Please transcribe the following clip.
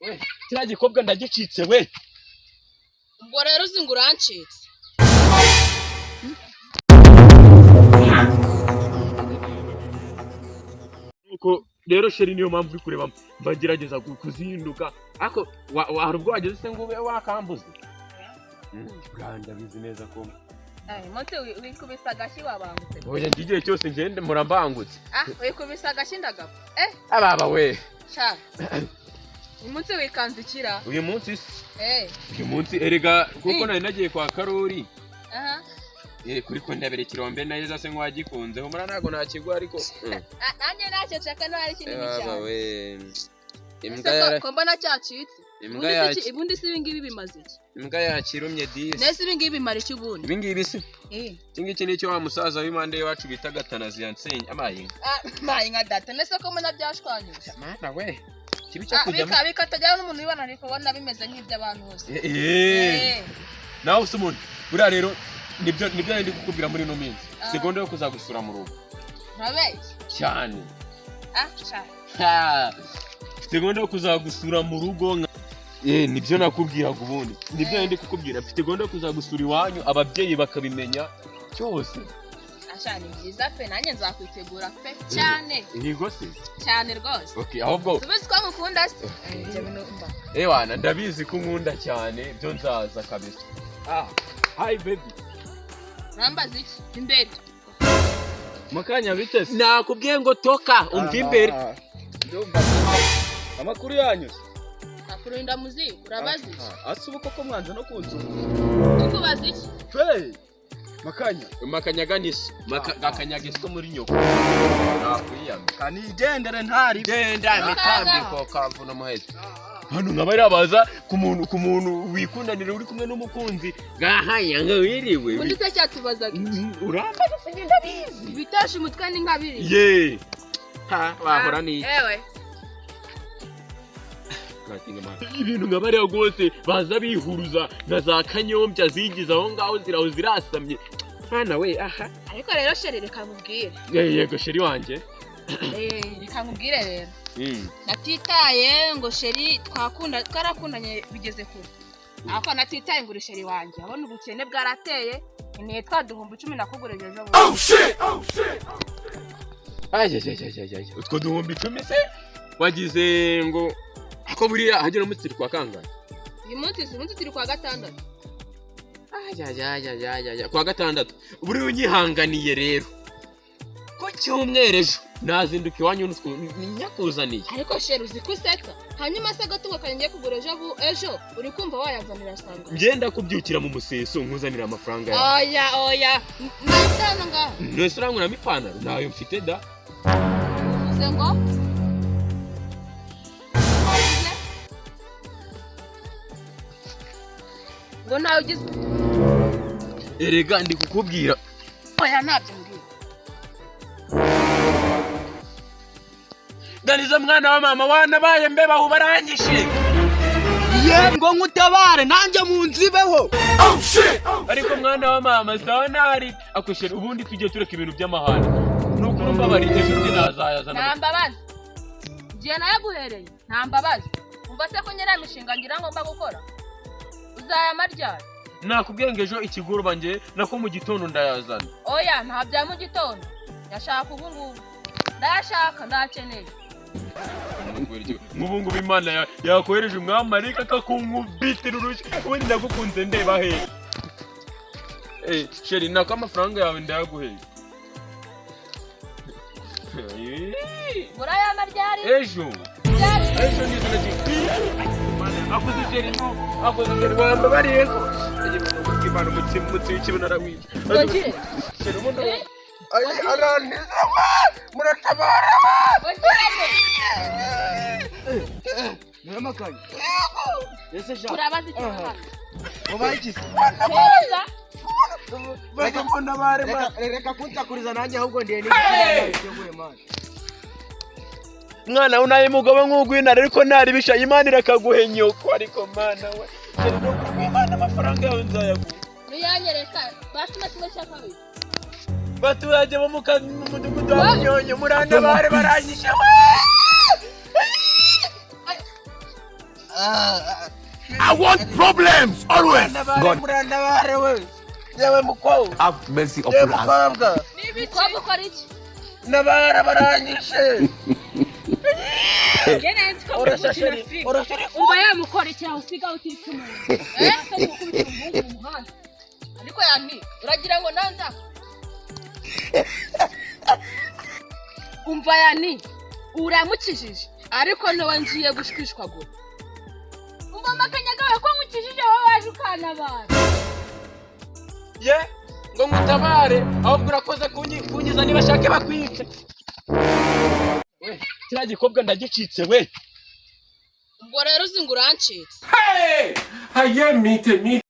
We, kiriya gikobwa ndagicitse we. Ubwo rero uzi ngo urancitse. Nuko rero chérie, niyo mpamvu uri kureba mbagerageza kuzinduka, ariko hari ubwo wageze se ngo ube wakambuze? Bwa ndabizi neza ko Ay, munsi wikubise agashyi wabangutse. Oya, njye igihe cyose ngende murambangutse. Ah, wikubise agashyi ndagapfa. Ababa we. Sha. Uyu munsi wikanze ikira. Uyu munsi se? Uyu munsi erega kuko nari nagiye kwa Karori. Kuri ko ndabera ikirombe neza se nk'uwagikunze, humura ntabwo nakigwa ariko. Ah, nanjye ntacyo nshaka, no hari kinini Ababa cyane. we. Ese Imbwa yara ko mbona cyacitse? Imbwa Ubundi se yaki ubundi se ibi ngibi bimaze iki? Imbwa yakirumye disi. Nese ibi ngibi bimara iki ubundi? Ibi ngibi se? Iki ngiki ni icyo wa musaza w'impande y'iwacu bita Gatanazi yansenye amaye. Ah, mayi nka data, nese ko mbona byashwanyutse. Mana we. Kibi cyo Ah, kujyamo. bikatajyaho n'umuntu ubibona ari kubona bimeze nk'iby'abantu bose. Nawe se umuntu buriya rero nibyo ndi kukubwira muri ino minsi. Ah. Segonda yo kuzagusura mu rugo. Ntabeshye. Cyane. Ah, sha. Ha. Segonda yo kuzagusura mu rugo nibyo nakubwiraga ubundi. Nibyo ndi kukubwira. Mfite gahunda yo kuzagusura iwanyu ababyeyi bakabimenya cyose. Asha, ni byiza pe, nanjye nzakwitegura pe cyane. Yego se. Cyane rwose. Okay, ahubwo Tubizi ko ngukunda se? Ibyo bintu mba. Ewana, ndabizi ko unkunda cyane, byo nzaza kabisa. Ah, hi baby. Urambaza iki? Imbere. Makanya, bite se? Nakubwiye ngo toka umva imbere. Ah, ndumva. Amakuru yanyu se? Nakurinda muzigo, urabaza iki? Ah, ase ubu koko mwanze no kunzura? Tukubaza iki? Hey! Makanya. Makanyaga niso. Gakanyaga iso muri nyoko. Nakwiyamye. Kanigendere ntari. Genda mitambiko kamvuna muhetse. Hano nkaba yarabaza ku muntu wikundanira uri kumwe n'umukunzi. Gahaya ngo wiriwe. Ubundi se cyatubazaga iki? Urambaza se, ngenda bizi. Ibitesha umutwe ni nka biriya. Ye. Ha, wahora ni iki? Ewe. Ibintu nka bariya rwose baza bihuruza nka za kanyombya zigize aho ngaho ziraho zirasamye. Mwana we, aha. Ariko rero chérie, reka nkubwire. Yego chérie wanjye. Reka nkubwire rero. Natitaye ngo chérie twakunda, twarakundanye bigeze kure. Ariko natitaye ngo uri chérie wanjye. Abona ubukene bwarateye, nkeneye twa 10,000 nakugurije ejo bundi. Ayayayayaya, utwo 10,000 se wagize ngo ako buriya hagera umunsi turi kwa kangahe? Uyu munsi si umunsi, turi kwa gatandatu. Ayayayayaya, kwa gatandatu. Buriya unyihanganiye rero, ku cyumweru ejo nazinduka iwanyu nyakuzaniye. Ariko chérie, uzi ko usetsa. Hanyuma se agatungo kanjye ngiye kugura ejo ejo, uri kumva wayanzanira sanga? Ngenda kubyukira mu museso nkuzanira amafaranga yawe. Oya oya, nahita hano ngaho. Nese urankuramo ipantaro? Ntayo mfite da. Uvuze ngo? Uvuze? Ngo ntawe ugize? Erega ndi kukubwira. Oya, ntabyo mbwira. Daniza, mwana wa mama, wanabaye mbeba ubaranyishe. Ye ngo nkutabare nanjye munzibeho. Ariko mwana wa mama, sawa ntari akwishera ubundi tujye tureka ibintu by'amahane. Nuko urumva bari ejo undi nazayazana. Nta mbabazi, igihe nayaguhereye nta mbabazi. Umva se ko nyiriya mishinga ngira ngo mba gukora, uzayama ryari? Nakubwiye ngo ejo ikigoroba, nge nako mu gitondo ndayazana. Oya, nta bya mu gitondo, ndashaka ubu ngubu, ndayashaka, ndakeneye. Nk'ubu ngubu Imana yakohereje umwamarika akakunkubitira urushyi. Ubundi ndagukunze ndeba hehe? Chérie, nako amafaranga yawe ndayaguheye. Urayama ryari? Ejo. Ryari? Ejo nizina. Akoze chérie, no akoze chérie, wambabariye ko Imana umutsi w'ikibuno arawica. Wongere. Chérie, ubundi Arantiza, muratabara. Wongere. Niwe Makanya. Ese sha. Urabaza iki hano? Wabaye iki se? Hereza. Reka kunsakuriza nanjye, ahubwo ndiye n'iki man. Mwana unaye mugabo nk'ugwintare, ariko ntaribisha Imana irakaguhe nyoko. Ariko mana we, chérie, no Imana, amafaranga yawe nzayaguha. Nuyanyereka basi na kimwe cya kabiri. Baturage bo mu mudugudu wa Munyonyo, murantabare, baranyishe we. I want problems always. Murantabare, murantabare we. Yewe mukobwa. Have mercy Yewe upon us. mukobwa. Mukobwa, ukora iki? Nabara baranyishe. Njye nari nzi ko muri Orosha gukina chérie, filime. orosha chérie. Umva, yamukora icyaha usiga utica umuntu. Eh? Ese gukubita umuhungu mu muhanda? Ariko yani uragira ngo nanza. Umva yani, uramukijije, ariko ntowe ngiye gushwishwagura. Umva amakanyagawe, ko nkukijije, wowe waje ukantabara. Ye, ngo ngutabare? Ahubwo urakoze kunyiza, niba ashake bakwice. We, kiriya gikobwa ndagicitse we. Ubwo rero uzi ngo urancitse. Ayé mi tèmi.